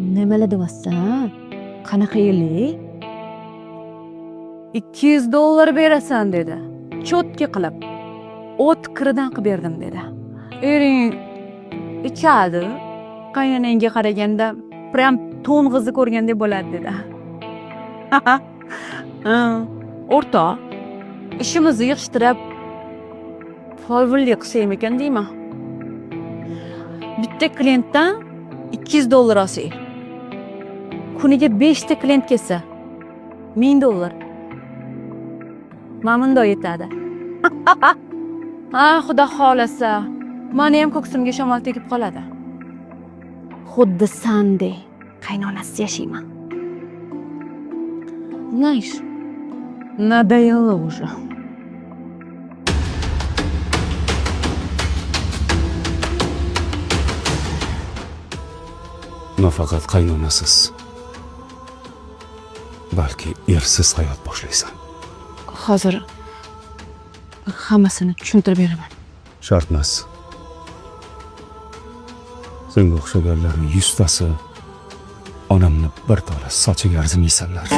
Nimalar deyapsan? Qanaqa yillik? $200 berasan dedi. Cho'tki qilib. O't kiridan qilib berdim dedi. Ering ichadi. Qaynonangga qaraganda prям to'ng'izni ko'rgandek bo'ladi dedi. Ha, o'rtoq, ishimizni yig'ishtirib folbinlik qilsam ekan deyman. Bitta klientdan $200 olsak. Kuniga 5 ta klient kelsa $1000. Mana bundoq yetadi. Ha, xudo xolasa, mani ham ko'ksimga shamol tegib qoladi. Xuddi sandek qaynonasiz yashayman. Знаешь, надоело уже. Nafaqat qaynonasiz, balki ersiz hayot boshlaysan. Hozir hammasini tushuntirib beraman. Shart emas. Senga o'xshaganlarning yuztasi onamni bir tola sochiga arzimaysanlar.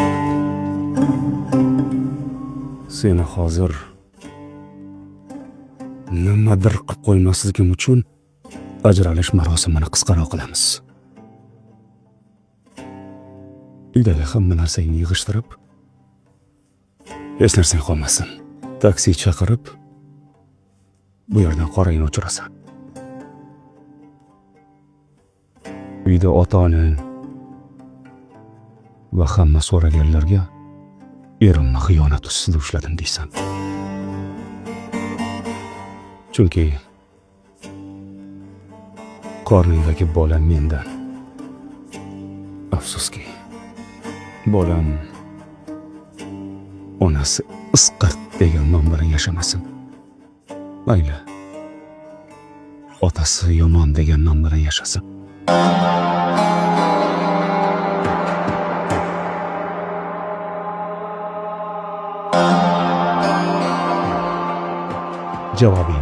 Seni hozir nimadir qilib qo'ymasligim uchun ajralish marosimini qisqaroq qilamiz. Uydagi hamma narsangni yig'ishtirib, hech narsang qolmasin. Taksi chaqirib, bu yerdan qorangni o'chirasan. Uyda ota-onang va hamma so'raganlarga erimni xiyonat ustida ushladim deysan. Chunki qorningdagi bola mendan. Afsuski, bolam onasi Isqirt degan nom bilan yashamasin. Mayli, otasi yomon degan nom bilan yashasin. Javobing